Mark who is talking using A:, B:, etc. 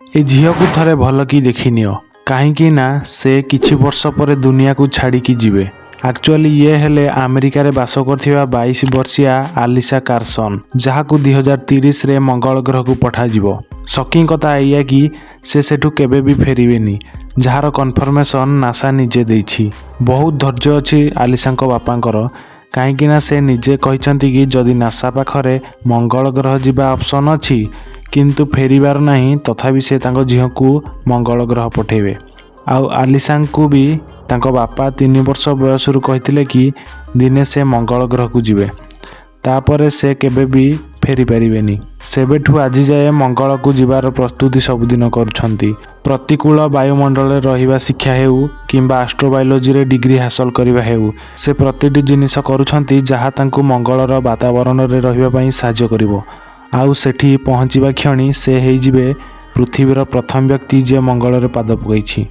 A: ଏ ଝିଅକୁ ଥରେ ଭଲ କି ଦେଖିନିଅ, କାହିଁକି ନା ସେ କିଛି ବର୍ଷ ପରେ ଦୁନିଆକୁ ଛାଡ଼ିକି ଯିବେ। ଆକ୍ଚୁଆଲି ଇଏ ହେଲେ ଆମେରିକାରେ ବାସ କରୁଥିବା 22 ବର୍ଷିଆ ଆଲିସା କାର୍ସନ୍, ଯାହାକୁ 2030ରେ ମଙ୍ଗଳ ଗ୍ରହକୁ ପଠାଯିବ। ସକିଂ କଥା ଏଇଆ କି ସେ ସେଠୁ କେବେ ବି ଫେରିବେନି, ଯାହାର କନଫର୍ମେସନ୍ ନାସା ନିଜେ ଦେଇଛି। ବହୁତ ଧୈର୍ଯ୍ୟ ଅଛି ଆଲିସାଙ୍କ ବାପାଙ୍କର, କାହିଁକି ନା ସେ ନିଜେ କହିଛନ୍ତି କି ଯଦି ନାସା ପାଖରେ ମଙ୍ଗଳ ଗ୍ରହ ଯିବା ଅପସନ୍ ଅଛି କିନ୍ତୁ ଫେରିବାର ନାହିଁ, ତଥାପି ସେ ତାଙ୍କ ଝିଅକୁ ମଙ୍ଗଳ ଗ୍ରହ ପଠାଇବେ। ଆଉ ଆଲିସାଙ୍କୁ ବି ତାଙ୍କ ବାପା 3 ବର୍ଷ ବୟସରୁ କହିଥିଲେ କି ଦିନେ ସେ ମଙ୍ଗଳ ଗ୍ରହକୁ ଯିବେ, ତାପରେ ସେ କେବେ ବି ଫେରିପାରିବେନି। ସେବେଠୁ ଆଜି ଯାଏ ମଙ୍ଗଳକୁ ଯିବାର ପ୍ରସ୍ତୁତି ସବୁଦିନ କରୁଛନ୍ତି। ପ୍ରତିକୂଳ ବାୟୁମଣ୍ଡଳରେ ରହିବା ଶିକ୍ଷା ହେଉ କିମ୍ବା ଆଷ୍ଟ୍ରୋବାୟୋଲୋଜିରେ ଡିଗ୍ରୀ ହାସଲ କରିବା ହେଉ, ସେ ପ୍ରତିଟି ଜିନିଷ କରୁଛନ୍ତି ଯାହା ତାଙ୍କୁ ମଙ୍ଗଳର ବାତାବରଣରେ ରହିବା ପାଇଁ ସାହାଯ୍ୟ କରିବ। ଆଉ ସେଠି ପହଞ୍ଚିବା କ୍ଷଣି ସେ ହେଇଯିବେ ପୃଥିବୀର ପ୍ରଥମ ବ୍ୟକ୍ତି ଯିଏ ମଙ୍ଗଳରେ ପାଦ ପକାଇଛି।